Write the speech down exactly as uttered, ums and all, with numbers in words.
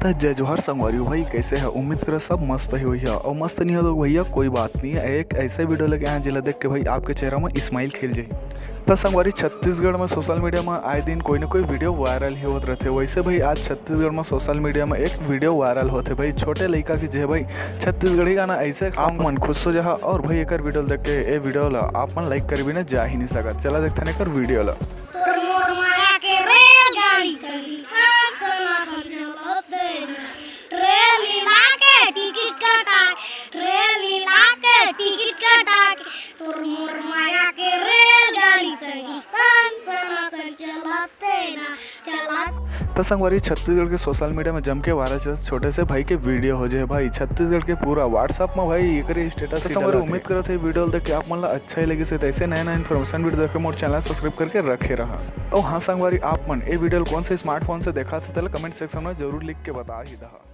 त जय जोहार संगवारी हो भाई, कैसे है? उम्मीद करा सब मस्त ही होइहा। और मस्त नहीं हो तो भैया कोई बात नहीं है, एक ऐसे वीडियो लेके आए हैं जेला देख के भाई आपके चेहरा में स्माइल खिल जाए। त संगवारी, छत्तीसगढ़ में सोशल मीडिया में आए दिन कोई ना कोई वीडियो वायरल ही होत रहथे। वैसे भाई आज छत्तीसगढ़ में सोशल मीडिया में एक वीडियो वायरल होथे भाई, छोटे लइका के जे भाई छत्तीसगढ़ी गाना ऐसे आप मन खुश हो जाहा। और भाई एकर वीडियो देख के ए वीडियो ला आप मन लाइक कर बिना जा ही नहीं सकत। चला देखथन एकर वीडियो ला। तोर मोर माया के रेलगाड़ी चली सन सनातन चलत तेना। ट्रेन हिला के टिकट कटा, ट्रेन हिला के टिकट कटा के। तोर मोर माया के रेलगाड़ी चली सन सनातन चलत तेना। चलत। त संगवारी, छत्तीसगढ़ के सोशल मीडिया में जम के वायरल चलत छोटे से भाई के वीडियो हो जे भाई। छत्तीसगढ़ के पूरा WhatsApp में भाई एकरे स्टेटस। संगवारी, उम्मीद करत हे वीडियो देख के आप मन ला अच्छा ही लगिस हे। त ऐसे नया नया इन्फॉर्मेशन वीडियो देखे मोर चैनल सब्सक्राइब करके रखे रहा। और हाँ संगवारी, आप मन ए वीडियो कौन से स्मार्टफोन से देखा थे, तेला कमेंट सेक्शन में जरूर लिख के बता ही दहा।